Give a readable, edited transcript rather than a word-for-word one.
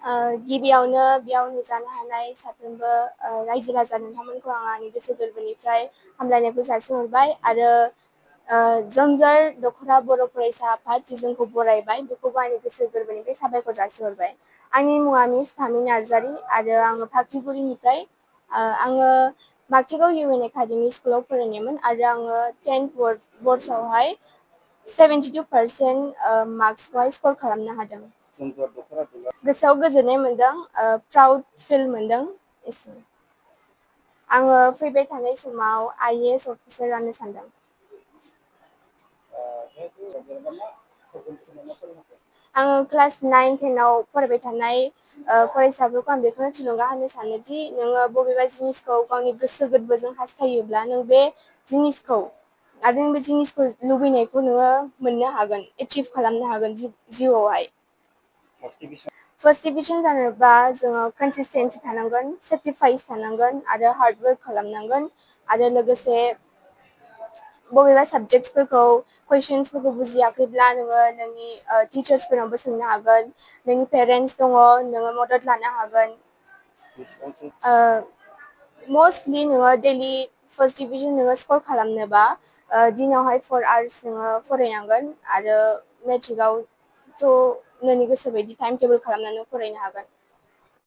गिबियावनो बेयाव नुजानो हानाय साफ्रोमबो रायजो राजा नोंथांमोनखौ आं आंनि गोसो गोरबोनिफ्राय हामलायनायखौ जासिहरबाय आरो जोंजोर दख'रा बर' फरायसा आफाद जि जोंखौ बरायबाय बेखौबो आंनि गोसो गोरबोनिफ्राय साबायखर जासिहरबाय। आंनि मुङा मिस फामि नार्जारि आरो आङो फाख्रिगुरिनिफ्राय आङो मार्टिगाव इउ एन एकाडेमि स्कुलाव फरायनायमोन आरो आङो 10th बर्ड्सआवहाय 72% मार्क्सखौहाय स्कर खालामनो हादों। गोसोआव गोजोननाय मोन्दों, प्राउड फिल मोन्दों एसे। आङो फैबाय थानाय समाव IAS अफिसार जानो सानदों। आङो क्लास 9-10 आव फरायबाय थानाय फरायसाफोरखौ आं बेखौनो थुलुंगा होनो सानोदि नोङो बबेबा जिनिसखौ गावनि गोसो गोरबोजों हास्थायोब्ला नों बे जिनिसखौ आरो नों बे जिनिसखौ लुबैनायखौ नोङो मोननो हागोन, एचिभ खालामनो हागोन जिउआवहाय। फार्स्ट डिभिजन जानोबा जोङो कनसिस्टेन्सि थानांगोन, सेक्रिफाइस थानांगोन आरो हार्डवर्क खालामनांगोन आरो लोगोसे बबेबा साबजेक्टसफोरखौ कुइसन्सफोरखौ बुजियाखैब्ला नोङो नोंनि टिचार्सफोरनावबो सोंनो हागोन, नोंनि पेरेन्टस दङ नोङो मदद लानो हागोन। मस्टलि नोङो डेलि फार्स्ट डिभिजन नोङो स्कर खालामनोबा दिनावहाय 4 आवार्स नोङो फरायनांगोन आरो मेट्रिकआवथ' नोंनि गोसो बायदि टाइम टेबोल खालामनानै फरायनो हागोन।